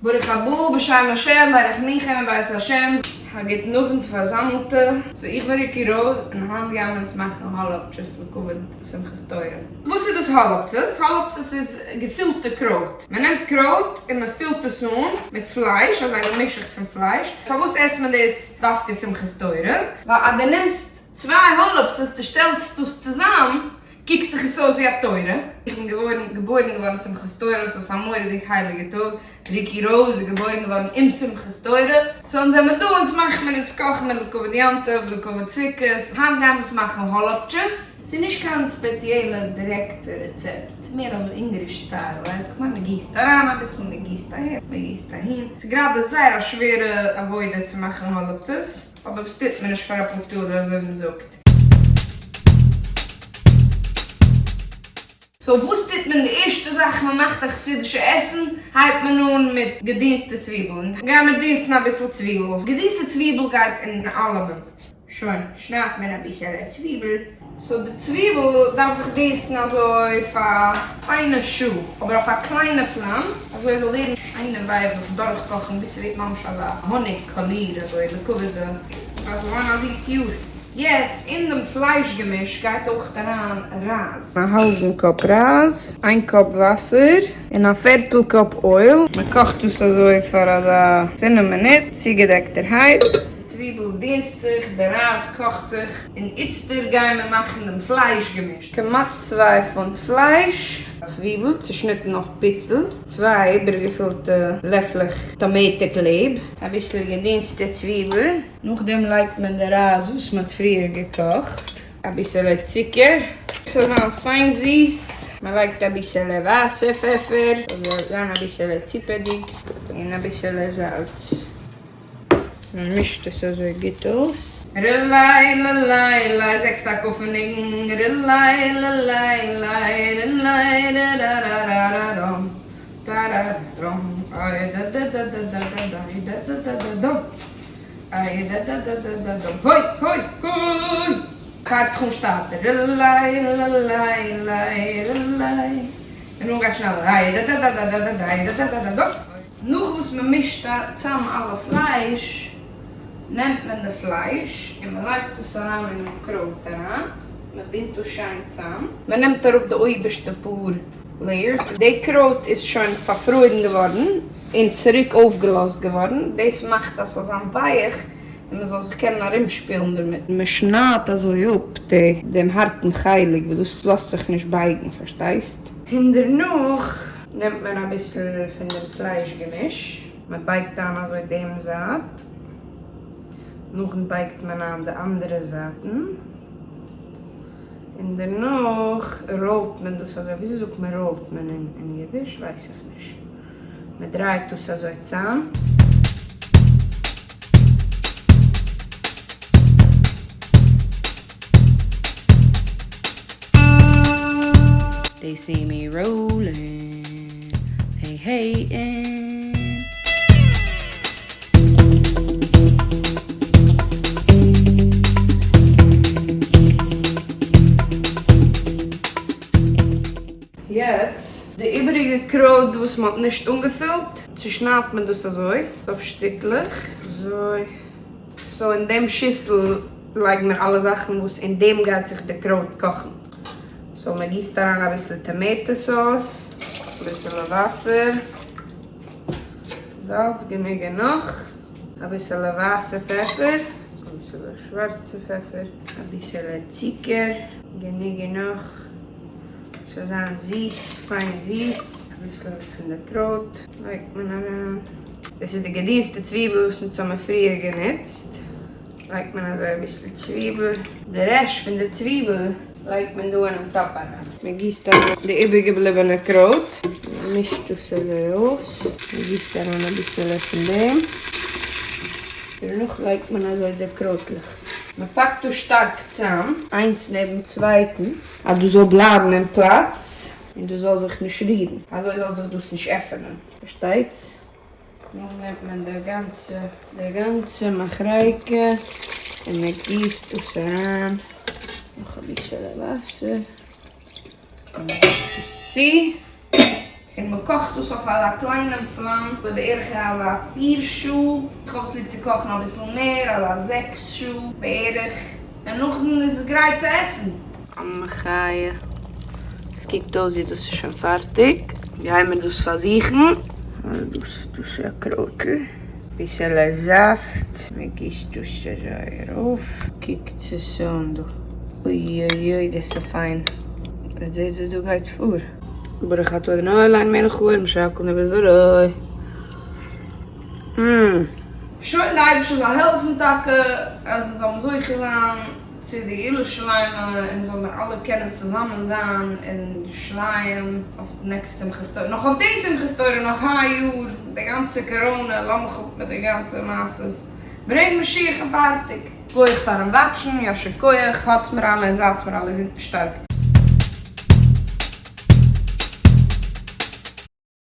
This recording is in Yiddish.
ברוך הבא בשם השם ברך ניחם מבית השם. א גוטן אוונט פארזאמלטע. so איך בין ריקי ראוז און היינט גייען מיר אונז מאכן האלאפטשעס לכבוד שמחת תורה. וואס איז דאס האלאפצעס? האלאפצעס איז געפילטע קרויט. מען נעמט קרויט און מען פילט עס אן מיט פלייש, אזא געמישעכטס פון פלייש. פארוואס עסט מען דאס דווקא שמחת תורה? ווייל אז דו נעמסט צוויי האלאפצעס דו שטעלסט דאס צוזאם קוקט זיך עס אויס ווי א תורה. איך בין געווארן געבוירן געווארן שמחת תורה, סאיז א מורא'דיג הייליגע טאג, ריקי ראוז איז געבוירן געווארן אום שמחת תורה, so אונז זעמער דא, אונז מאכט מיר, אונז קאכן מיר לכבוד יום טוב, לכבוד סוכות, היינט גייען מיר אונז מאכן האלאפטשעס. ס'איז נישט קיין ספעציעלע דירעקטע רעצעפט, מער אזוי אונגאריש style, ווייס איך מיין, מ'גיסט אריין אביסל, מ'גיסט אהער, מ'גיסט אהין, ס'איז גראדע זייער א שווערע עבודה צו מאכן האלאפצעס, אבער וואס טוט מען נישט פאר אפאר טאלער אזוי ווי מ'זאגט. so וואס טוט מען די ערשטע זאך מען מאכט א חסידישע עסן הייבט מען אן מיט געדינסטע צוויבל און גייען מיר דינסטן אביסל צוויבל, געדינסטע צוויבל גייט אין אלעמען. שוין, שניידט מען אביסעלע צוויבל. so די צוויבל דארף זיך דינסטן אזוי פאר פיינע שעה, אבער אויף א קליינע פלאם, אזוי זאל ווערן שיין און ווייך זיך דורכקאכן ביז ס'ווערט ממש אזא האניג קאליר אזוי לכבוד די אז ס'זאל זיין א זיס יאר. יעצט אין דעם פלייש געמיש גייט אויך אריין רייז. א האלבן cup רייז, איין cup וואסער, און א פערטל cup oil. מען קאכט דאס אזוי פאר אזא פינף מינוט, צוגעדעקטערהייט. די צוויבל דינסט זיך, די רייז קאכט זיך, און איצטער גייען מיר מאכן דעם פלייש געמיש. כמעט צוויי פונט פלייש. צוויבל צושניטן אויף פיצל. צוויי איבערגעפילטע לעפלעך טאמעיטע קלעב. אביסל געדינסטע צוויבל. נאכדעם לייגט מען די רייז וואס מען האט פריער געקאכט. אביסעלע צוקער. ס'זאל זיין פיין זיס. מען לייגט אביסעלע ווייסע פעפער. ס'זאל זיין אביסעלע ציפעדיג. און אביסעלע זאלץ. מען מישט עס אזוי גוט אויס. ר'ליי ל'ליי ליי זעקסטע הקפה ניגון ר'ליי ל'ליי ליי ר'ליי ר'ראראראראראם טאראראם איי דאדאדאדאדאדאדאדאדאדאדאם איי דאדאדאדאדאדאם הוי הוי הוי ס'הייבט זיך אן שטאטער ר'ליי ל'ליי ליי ר'ליי און אן גייט שנעלער איי דאדאדאדאדאדאדאדאדאדאדאם. נאך וואס מען מישט צאם אלע פלייש, נעמט מען די פלייש און מען לייגט עס אריין אינעם קרויט אריין, מען בינדט דאס שיין צאם, מען נעמט אראפ די אויבערשטע פאר layers, די קרויט איז שוין פארפרוירן געווארן און צוריק אויפגעלאזט געווארן, דאס מאכט אז ס'זאל זיין ווייעך און מען זאל זיך קענען ארומשפילן דערמיט. מען שניידט אזוי אפ די דעם הארטן חלק וואס דאס לאזט זיך נישט בייגן, פארשטייסט? און דערנאך נעמט מען אביסל פון דעם פלייש געמיש, מען בייגט איין אזוי דעם זייט, נאכדעם בייגט מען איין די אנדערע זייטן, און דערנאך ראולט מען דאס אזוי, וויאזוי זאגט מען ראולט מען אין אידיש? ווייס איך נישט. מען דרייט דאס אזוי צאם. They see me rollin', they hatin'. יעצט די איבעריגע קרויט וואס מען האט נישט אנגעפילט, צושניידט מען דאס אזוי אויף שטיקלעך, אזוי. so אין דעם שיסל לייגן מיר אלע זאכן וואס אין דעם גייט זיך די קרויט קאכן. so מען גיסט אריין אביסל tomato sauce, אביסעלע וואסער, זאלץ גענוג און נאך, אביסעלע ווייסע פעפער, אביסעלע שווארצע פעפער, אביסעלע צוקער, גענוג און נאך. ס'זאל זיין זיס, פיין זיס. אביסל פון די קרויט לייגט מען אריין. דאס איז די געדינסטע צוויבל וואס אונז האמיר פריער גענוצט. לייגט מען אזוי אביסל צוויבל. די רעשט פון די צוויבל לייגט מען דא אינעם טאפ אריין. מען גיסט אריין די איבערגעבליבענע קרויט. מען מישט דאס אזוי אויס. מען גיסט אריין אביסעלע פון דעם. דערנאך לייגט מען אזוי די קרויטלעך. מען פאקט דאס שטארק צאם, איינס נעבן צווייטן. אז דאס זאל בלייבן אין פלאץ און דאס זאל זיך נישט רירן, אזוי זאל זיך דאס נישט עפענען, פארשטייטס? נאך נעמט מען די גאנצע די גאנצע מאכרייקע און מען גיסט דאס אריין נאך אביסעלע וואסער און מען דעקט דאס צו. און מען קאכט דאס אויף אזא קליינעם פלאם בערך אזא פיר שעה, איך האב עס ליב צו קאכן אביסל מער, אזא זעקס שעה בערך, און נאכדעם איז עס גרייט צו עסן. א מחיה. עס קוקט אויס ווי דאס איז שוין פארטיג. גיימיר דאס פארזוכן. דאס דאס איז א קרויטל. ביסעלע זאפט. מען גיסט דאס אזוי ארויף. קוקטס עס אן דא. אוי אוי אוי דאס איז פיין. עטס זעטס וואס דא גייט פאר? ברוך אתה אדוני אלוהינו מלך העולם שהכל נהיה בדברו. שוין די אייבערשטער זאל העלפן טאקע אז אונז זאלן זוכה זיין צו די גאולה שלימה און זאל מיר אלע קענען צוזאמען זיין אין ירושלים אויף די next שמחת תורה, נאך אויף די שמחת תורה נאך היי יאר, די גאנצע קאראנע, לאמיך אפ מיט די גאנצע מעשות, ברענג משיח און פארטיג. שכוח פארן watch ן, יישר כח, האטס מיר אלע און זייטס מיר אלע גוט און שטארק.